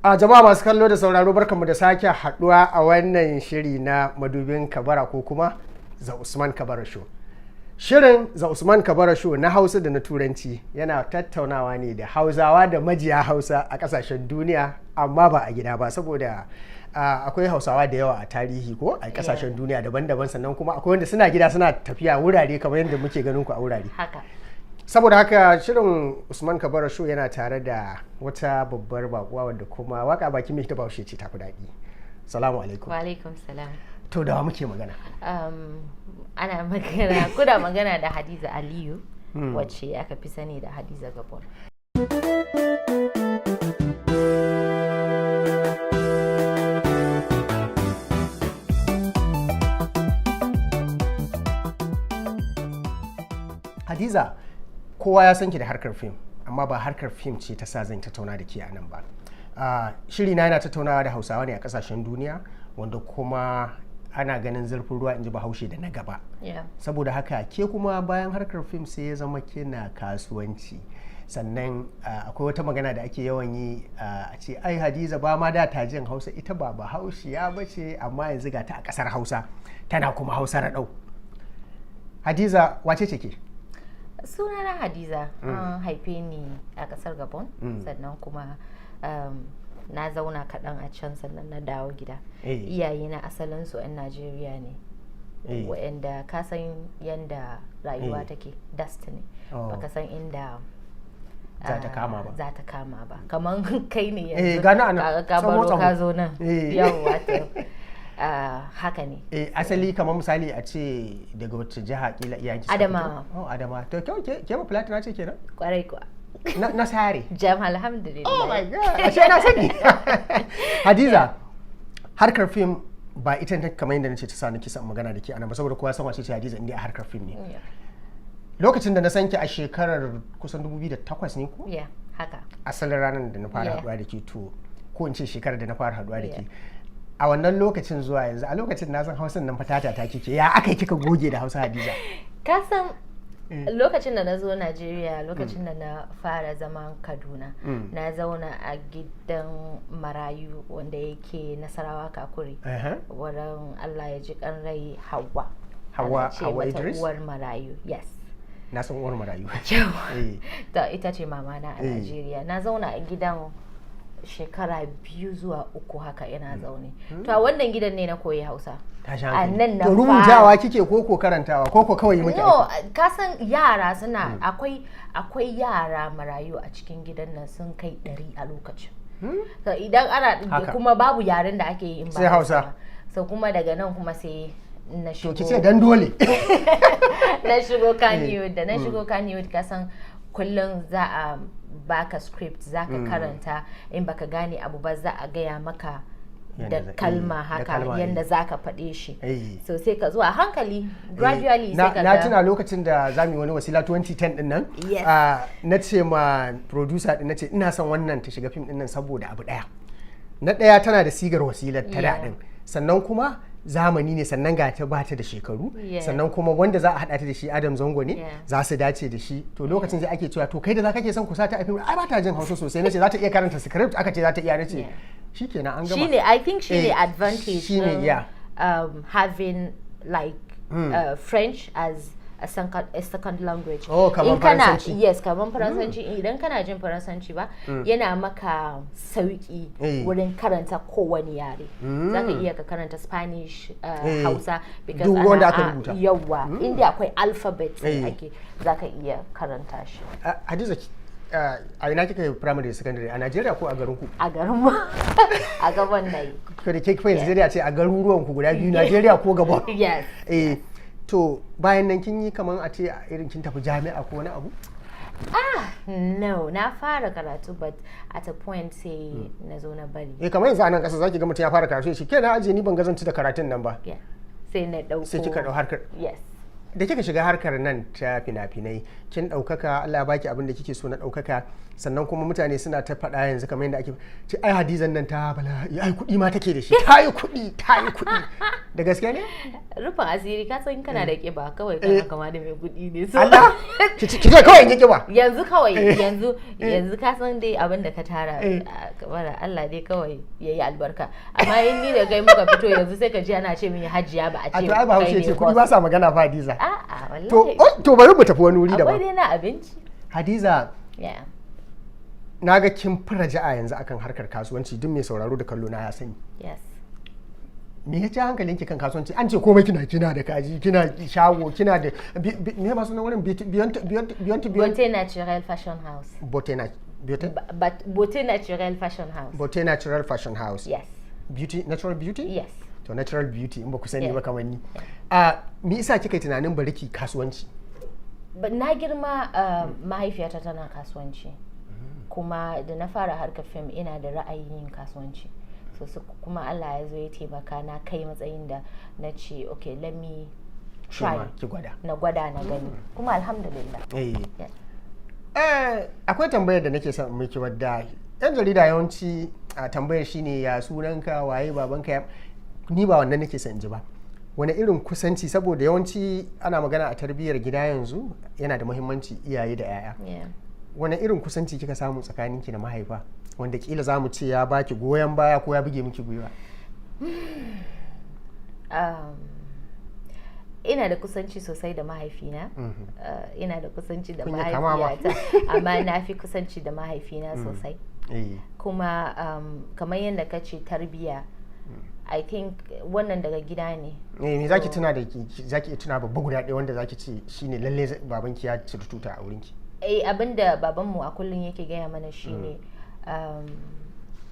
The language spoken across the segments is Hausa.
A jama'a masu kallo da sauraro, barkanmu da sake haduwa a wannan shiri na Madubin Kabara ko kuma The Usman Kabara Show. Shirin The Usman Kabara Show na Hausa da na Turanci yana tattaunawa ne da Hausawa da majiya Hausa a kasashen duniya, amma ba a gida ba, saboda akwai Hausawa da yawa a tarihi ko a kasashen duniya daban-daban, sannan kuma akwai wanda suna gida suna tafiya wurare kamar yadda muke ganin ku a wurare. Saboda haka shirin Usman Kabara Show yana tare da wata babbar bakuwa wadda kuma waka baki mai ta Bahaushe ce tafi daɗi. Salamu alaikum. Wa alaikum salam. To, da wa muke magana? Ana magana, kuna magana da Hadiza Aliyu, wacce aka fi sani da Hadiza Gabon. Hadiza, kowa ya san ki da harkar fim, amma ba harkar fim ce ta sa zan tattauna da ke a nan ba. Shiri na yana tattaunawa da Hausawa ne a kasashen duniya, wanda kuma ana ganin zurfin ruwa, in ji Bahaushe, da na gaba. Saboda haka ke kuma bayan harkar fim sai ya zama kina kasuwanci. Sannan akwai wata magana da ake yawan yi, a ce ai Hadiza ba ma da ta jin Hausa, ita ba Bahaushiya ba ce, amma yanzu ga ta a kasar Hausa tana kuma Hausa raɗau. Hadiza, wace ce ke? Sunana Hadiza, an haife ni a kasar Gabon, sannan kuma na zauna kaɗan a can, sannan na dawo gida. Iyayena asalin su 'yan Najeriya ne. Wa'anda ka san yanda rayuwa take, destiny. Oh. Baka san inda za ta kama ba. Za ta kama ba, kaman kai ne yanzu gani a nan. ka Tsamo, baro tsamo. ka zo nan. Yawwa, to haka ne. Asali kamar misali a ce daga wacce jiha kila iyayenki suka fito? Adamawa. Oh, Adamawa. To ke ba Platina ce kenan? Kwarai kuwa. Na sare. Jam, alhamdulillah. Oh my God, ashe na sani. Hadiza, harkar fim ba ita ne kamar yadda nace ta sa nake son magana da ke anan ba, saboda kowa san wace ce Hadiza inda a harkar fim ne. Lokacin da na san ki a shekarar kusan 2008 ne ko? Yeah, haka. Asalin ranar da na fara haduwa da ke, to ko in ce shekarar da na fara haduwa da ke. A wannan lokacin zuwa yanzu, a lokacin na san Hausan nan fatata ta kike. Ya aka yi kika goge da Hausa, Hadiza? Ka san lokacin da na zo Najeriya, lokacin da na fara zaman Kaduna, na zauna a gidan marayu wanda yake Nasarawa Kakuri. Wurin, Allah ya ji kan rai, Hawa. Hauwa. Ana ce Hauwa mata Idris? Uwar marayu, yes. Na san uwar marayu. Yawa. To, ita ce mama na a Najeriya. Na zauna a gidan shekara 2 zuwa 3 haka ina zaune. To, a wannan gidan ne na koyi Hausa. Tashi A hankali. nan na To, rubutawa kike ko karantawa ko kawai yi miki No, aiki? ka san yara suna akwai yara marayu a cikin gidan nan sun kai 100 a lokacin. So idan ana kuma babu yaren da ake yi in ba Sai Hausa. ba. So kuma daga nan kuma sai na To, shigo ki ce dan dole. Na shigo Kannywood. Da na shigo Kannywood, ka san kullum za a baka script, za ka karanta, in baka gane abu ba za a gaya maka Yanda da kalma da haka kalma, yanda za ka faɗe shi. So sai ka zo a hankali, gradually, sai ka na ga tuna lokacin da za mu yi wani Wasila 2010 din nan. Na ce ma producer din, na ce ina son wannan ta shiga fim din nan saboda abu daya. Na daya, tana da sigar Wasilar ta daɗin, sannan kuma zamani ne, sannan ga ta bata da shekaru, sannan kuma wanda za a haɗa ta da shi Adam Zango ne, za su dace da shi. To, lokacin sai ake cewa, to kai da za kake son ku sa ta a fim, ai ba ta jin Hausa sosai. Nace za ta iya karanta script, aka ce za ta iya. Nace shikenan, an gama. Shine, I think shine advantage shine, ɗin, having like French as a second language. Oh, kamar In kana Faransanci. Yes, kamar Faransanci. Idan kana jin Faransanci ba, yana maka sauki wurin karanta kowane yare. Zaka iya ka karanta Spanish, Hausa, because Duk wanda aka ana rubuta. Yawwa, inda akwai alphabet ake, zaka iya karanta shi. Hadiza, a ina kika yi primary da secondary, a Najeriya ko a garin ku? A garin mu, a gaban na yi. Ko da ke fa yanzu dai a ce a garuruwan ku guda biyu, Najeriya ko Gabon? Yes. To, bayan nan kin yi kaman a ce a irin kin tafi jami'a ko wani abu? Ah, no, na fara karatu, but at a point sai na zo na bari. Kamar yanzu a nan kasa zaki ga mutum ya fara karatu shi kenan ajiye, ni ban gazanci da karatun nan ba. Yeah. Sai na dauko. Sai kika dau harkar Yes. Da kika shiga harkar nan ta fina-finai, kin ɗaukaka, Allah ya baki abin da kike so na ɗaukaka. Sannan kuma mutane suna ta faɗa yanzu, kamar yadda ake ce, ai Hadizan nan ta bala, ai kuɗi ma take da shi, ta yi kuɗi, ta yi kuɗi. Da gaske ne? Rufin asiri. Ka san kana da kiba kawai kana kama da mai kuɗi ne, so Allah, ki ce kawai in yi kiba. Yanzu kawai, yanzu ka san dai abin da ka tara, kamar Allah dai kawai ya yi albarka. Amma in ni da kai muka fito yanzu, sai ka ji ana ce min hajiya, ba a A ce to ai Bahaushe kai ne ce kuɗi boss. Ba sa magana fa, Hadiza. A'a, wallahi. To oh, to bari mu tafi wani wuri Akwai daban. dai na abinci. Hadiza, Yeah. na ga kin fi raja'a yanzu akan harkar kasuwanci. Duk mai sauraro da kallo na ya sani. Yes. Me ya ci hankalinki kan kasuwanci? An ce komai kina da kaji, kina shago, kina da me ba sunan wurin? Beyond Beyond Beyond Beyond Beauté Naturelle Fashion House. Beauté na Beauté Beauté Naturelle Fashion House. Beauté Natural Fashion House. Yes. Beauty, natural beauty. Yes. To, natural beauty, in ba ku sani ba kamar ni. A me yasa kika yi tunanin bari ki kasuwanci? But na girma mahaifiyata tana kasuwanci, kuma da na fara harkar fim ina da ra'ayin yin kasuwanci. So kuma Allah ya zo ya taimaka na kai matsayin da na ce, "Okay, let me try." Shima ki gwada. Na gwada na gani, kuma alhamdulillah. Yeah. Akwai tambayar da nake son in miki, wadda yan jarida yawanci a tambayar shine, ya sunanka, waye babanka, ni ba wannan nake son in ji ba. Wani irin kusanci, saboda yawanci ana magana a tarbiyyar gida yanzu yana da muhimmanci, iyaye da 'ya'ya. Wani irin kusanci kika samu tsakaninki da mahaifa wanda kila za mu ce ya baki goyon baya ko ya buge miki gwiwa? Ina da kusanci sosai da mahaifina. Ina da kusanci da Kun yi kama ma. mahaifiyata, amma na fi kusanci da mahaifina sosai. Kuma kamar yadda ka ce tarbiyya, I think wannan daga gida ne. Eh, me zaki tuna da zaki iya tuna babba guda ɗaya wanda zaki ce shine lalle babanki ya ciri tuta a wurinki? Eh, abinda babanmu a kullum yake gaya mana shine,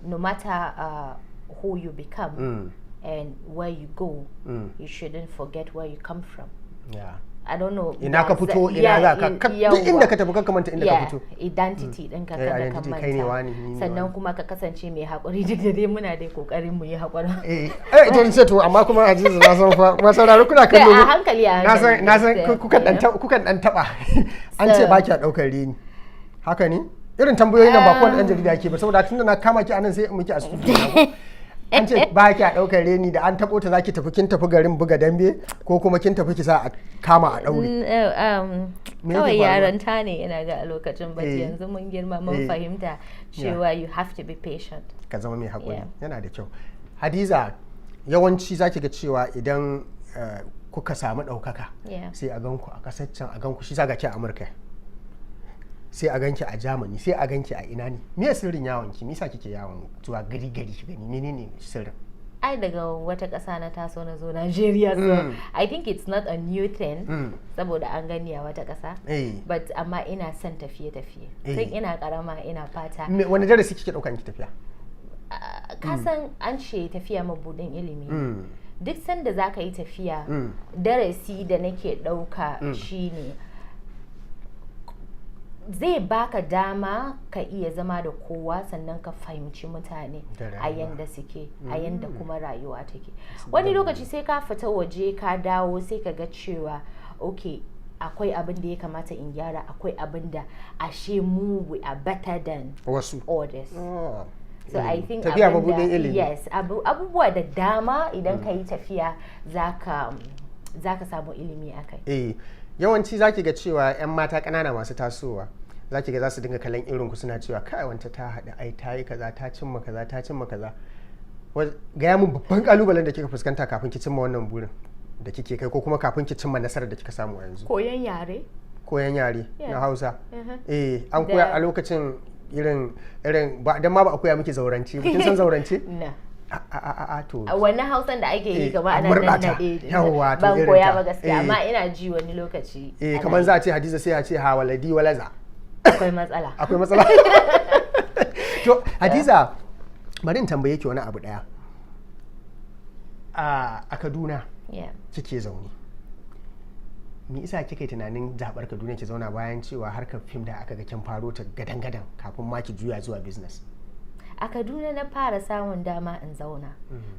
no matter who you become and where you go, you shouldn't forget where you come from. I don't know. Ina ka fito, ina za ka, duk inda ka tafi ka manta inda ka fito. Identity ɗinka kada ka Identity, kai ne manta. wani, ni ne Sannan wani. kuma ka kasance mai haƙuri, duk da dai muna dai ƙoƙarin mu yi haƙuri. Eh, to ce to, amma kuma Hadiza, na san fa masauraro kuna kallo. A hankali, a Na san, na san hankali. kukan dan taba. An ce ba ki daukar reni. Haka ne? Irin tambayoyin nan ba kowane dan jarida yake ba, saboda tunda na kama ki anan sai in miki a studio. An ce ba ki a daukar reni, da an tabo ta zaki tafi, kin tafi garin buga dambe ko kuma kin tafi ki sa a kama a daure. Me yake Kawai faruwa? Yaranta ne ina ga a lokacin, but yanzu mun girma, mun fahimta cewa you have to be patient. Ka zama mai haƙuri. Yana da kyau. Hadiza, yawanci zaki ga cewa idan kuka samu ɗaukaka, sai a ganku a ƙasar can, a ganku shi sa ga ki a Amurka, sai a ganki a Germany, sai a ganki a ina ne. Me sirrin yawon ki? Me yasa kike yawon zuwa gari gari ki gani? Menene sirrin? Ai daga wata ƙasa na taso na zo Najeriya, so I think it's not a new thing saboda an gani a wata ƙasa. But amma ina son tafiye-tafiye. Tun ina karama ina fata. Wani darasi kike ɗauka in ki tafiya? Ah, ka san an ce tafiya mabudin ilimi. Duk sanda za ka yi tafiya, darasi da nake ɗauka shine zai baka dama ka iya zama da kowa, sannan ka fahimci mutane Da a rayuwa. yanda suke, a yanda kuma rayuwa take. Wani lokaci sai ka fita waje ka dawo, sai ka ga cewa, okay, akwai abin da ya kamata in gyara, akwai abin da ashe mu we are better than wasu others. Oh. So I think Tafiya abin da- mabudin ilimi. Yes, abubuwa da dama idan ka yi tafiya zaka samu ilimi akai. Eh, yawanci zaki ga cewa 'yan mata ƙanana masu tasowa, zaki ga za su dinga kallon irin ku, suna cewa, kai, wanta ta haɗu, ai ta yi kaza, ta cimma kaza, ta cimma kaza. Gaya mun babban kalubalen da kika fuskanta kafin ki cimma wannan burin da kike kai, ko kuma kafin ki cimma nasarar da kika samu a yanzu. Koyon yare. Koyan yare na Hausa. Eh, an koya a lokacin irin ba dan ma ba a koya miki zaurance ba. Kin san zaurance? Na. A a a a, to. A wannan Hausan da ake yi kamar a ana murɗa ta. nannaɗe. Yawwa, to Ban irin koya ta. ba gaskiya, amma ina ji wani lokaci ana Kamar yi. za a ce Hadiza, sai a ce ha waladi walaza. Akwai matsala. Akwai matsala. To Hadiza, bari in tambaye ki wani abu daya. A Kaduna kike zaune. Me isa kika yi tunanin zabar Kaduna ki zauna, bayan cewa harkar fim da aka ga kin faro ta gadan gadan kafin ma ki juya zuwa business? A Kaduna na fara samun dama in zauna,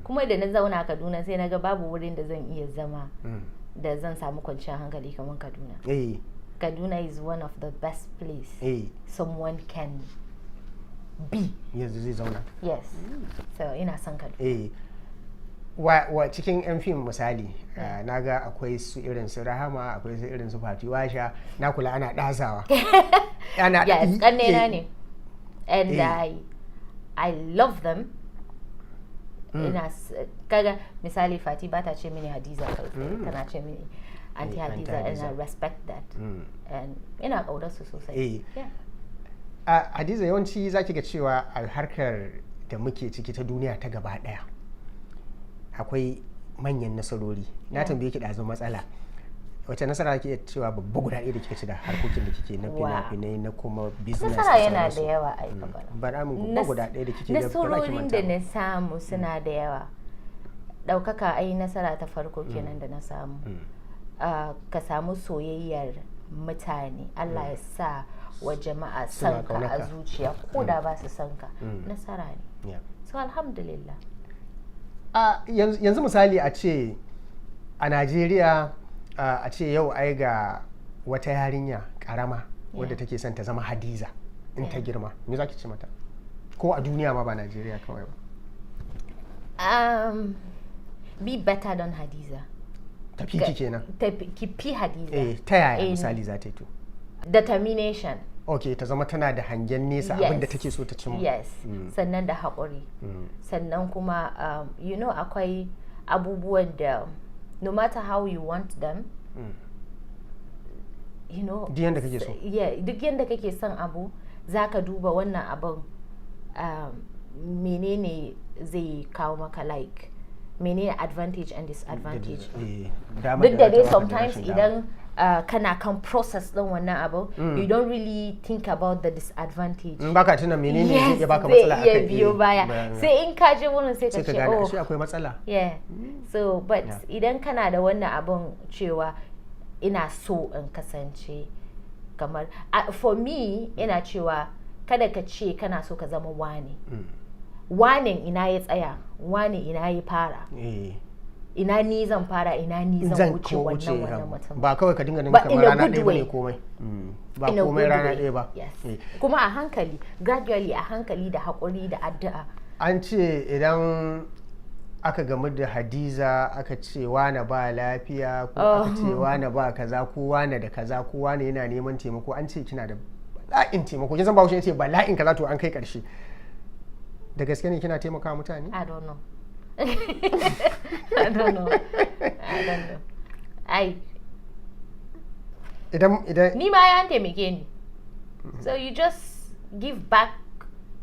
kuma da na zauna a Kaduna sai na ga babu wurin da zan iya zama. Da zan samu kwanciyar hankali kamar Kaduna. Kaduna is one of the best place someone can be. Yanzu zai zauna. Yes, so ina son Kaduna. Wa cikin 'yan fim misali, na ga akwai su irin su Rahama, akwai su irin su Fati Washa, na kula ana ɗasawa ana Yes, kannena ne and I love them. Ina kaga misali, Fati ba ta ce mini Hadiza kai tsaye, tana ce mini Aunty Aunty Hadiza, and I Hadiza. respect that and ina ƙaunar su sosai. Yeah. A Hadiza, yawanci za ki ga cewa a harkar da muke ciki ta duniya ta gaba daya akwai manyan nasarori. Na tambaye ki ɗazu matsala, wace nasara ke iya cewa babba guda ɗaya da kika ci da harkokin da kike na fina-finai, na kuma business Nasara yana da sauransu? yawa ai, Kabara. Bara mun babba guda ɗaya da kike ga ba za ki Nasarorin manta da ba. na samu suna da yawa. Ɗaukaka ai nasara ta farko kenan da na samu. Ka samu soyayyar mutane, Allah ya sa wa jama'a Suna son ka a ƙaunarka. zuciya ko da ba su son ka, nasara ne. So alhamdulillah. A yanzu misali, a ce a Najeriya, a ce yau ai ga wata yarinya karama wadda take son ta zama Hadiza in ta girma, me za ki ce mata? Ko a duniya ma, ba Najeriya kawai ba. Be better than Hadiza. Tafi ki kenan. Ki fi Hadiza. Eh, ta yaya misali za ta yi to? Determination. Ok, ta zama tana da hangen nesa, abin da take so ta cimma. Yes, sannan da haƙuri. Sannan kuma akwai abubuwan da no matter how you want them, Duk yanda kake so. Yeah, duk yanda kake son abu, zaka duba wannan abun, menene zai kawo maka, like menene advantage and disadvantage. Damar Duk da za dai ta baka da sometimes rashin dama. idan kana kan process din wannan abu, you don't really think about the disadvantage. In baka tuna menene zai iya baka zai matsala iya akai, biyo baya. Sai in ka je wurin sai ka sai ka ce, gane "Oh, ashe akwai matsala." Yeah." So but idan kana da wannan abun cewa ina so in kasance kamar, for me ina cewa kada ka ce kana so ka zama wane. Wanen ina ya tsaya, wane ina ya fara, ina ni zan fara, ina ni zan wuce ko wannan mutum. Ba kawai ka dinga ganin Ba kamar in a rana good ɗaya bane way. komai. Ba In a komai good rana way. ɗaya ba. Yes. Kuma a hankali, gradually, a hankali, da haƙuri da addu'a. An ce idan aka gamu da Hadiza, aka ce wane ba lafiya, ko aka ce wane ba kaza, ko wane da kaza, ko wane yana neman taimako, an ce kina da bala'in taimako. Kin san Bahaushe ya ce bala'in kaza, to an kai karshe. Da gaske ne kina taimaka mutane? I don't know. I don't know. I don't know. Ai, Idan ni ma ya taimake ni. So you just give back,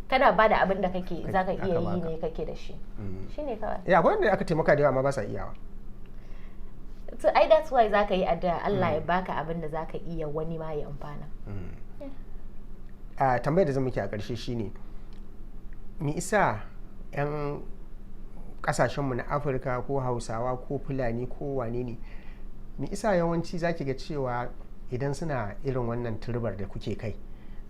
kana ba da abin da kake zaka aka iya yi baka. ne kake da shi. Shine kawai. Ya, akwai wanda aka taimaka da yawa amma ba sa iyawa. So ai that's why zaka yi addu'a Allah ya baka abin da zaka iya wani ma ya amfana. A tambayar da zan miki a ƙarshe shine, me isa 'yan kasashenmu na Afirka, ko Hausawa ko Fulani ko wane ne, me isa yawanci zaki ga cewa idan suna irin wannan turbar da kuke kai,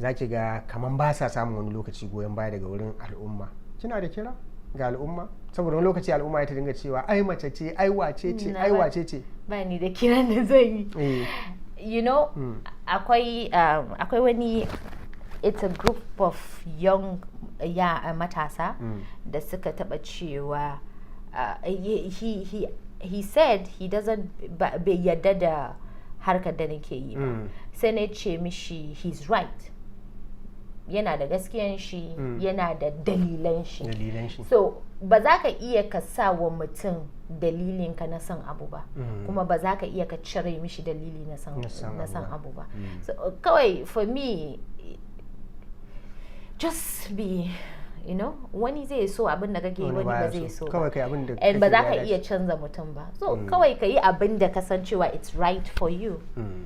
zaki ga kaman ba sa samun wani lokaci goyon baya daga wurin al'umma? Kina da kira ga al'umma? Saboda wani lokaci al'umma ya ta dinga cewa ai mace ce, ai wace ce, ai wace ce. Ba ni da kiran da zan yi. Akwai wani, it's a group of young ya matasa da suka taba cewa, he said he doesn't, bai yadda da harkar da nake yi ba. Sai na ce mishi he's right, yana da gaskiyan shi, yana da dalilan shi. Dalilan shi. So ba za ka iya ka sa wa mutum dalilin ka na son abu ba, kuma ba za ka iya ka cire mishi dalili na son Na son na abu son ba. abu ba. So kawai for me, just be, wani zai so abin da kake yi, wani ba baya zai so ba. Kawai kai abin da And ba kake za ga ka ya iya dace. canza mutum ba. So kawai ka yi abin da ka san cewa it's right for you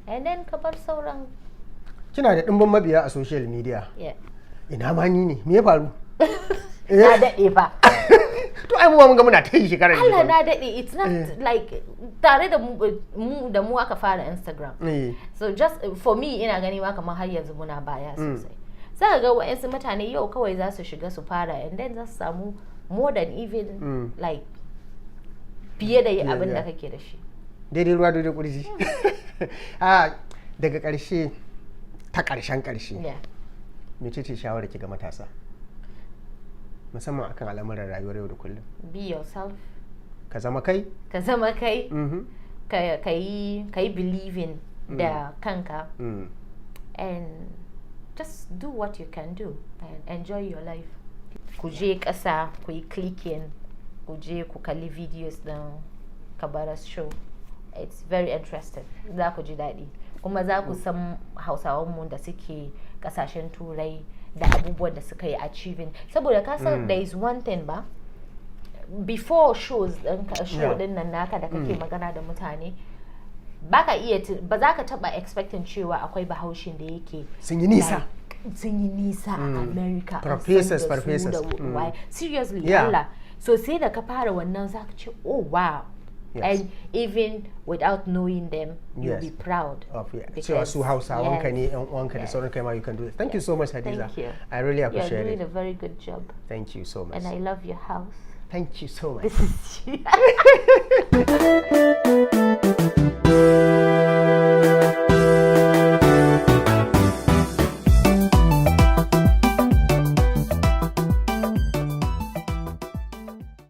and then ka bar sauran. Kina da ɗimbin mabiya a social media. Ina ma ni ne, me ya faru? Na daɗe fa. To ai mu ma mun ga muna ta yi shekarar da Allah, shekaru. na daɗe. It's not like tare da mu, mu da mu aka fara Instagram. So just for me, ina gani ma kamar har yanzu muna baya sosai. Za ka ga wa'yansu mutane yau kawai za su shiga su fara and then za su samu more than even like fiye da abin da kake da shi. Daidai ruwa daidai kurji. A daga ƙarshe, ta ƙarshen ƙarshe, mece ce shawarar ki ga matasa, musamman akan al'amuran rayuwar yau da kullum? Be yourself. Ka zama kai. Ka zama kai. Ka yi believing da kanka and just do what you can do and enjoy your life. Ku je ƙasa, ku yi clicking, ku je ku kalli videos din Kabara's show. It's very interesting. Za ku ji daɗi, kuma za ku san Hausawanmu da suke ƙasashen Turai da abubuwan da suka yi achieving, saboda ka san there is one thing ba, before shows ɗin, show din nan naka da kake magana da mutane, baka iya ba za ka taba expecting cewa akwai Bahaushin da yake Sun yi nisa. Like, sun yi nisa a America, an san Professors, da su professors. da waye. Seriously. Allah. So sai da ka fara wannan, za ka ce, "Oh wow." And even without knowing them, you'll be proud of, yeah, cewa su Hausawanka ne, yan uwanka da sauran kai ma, you can do it. Thank you so much, Hadiza. Thank you. I really You're appreciate doing it. a very good job. Thank you so much. And I love your house. Thank you so much. This is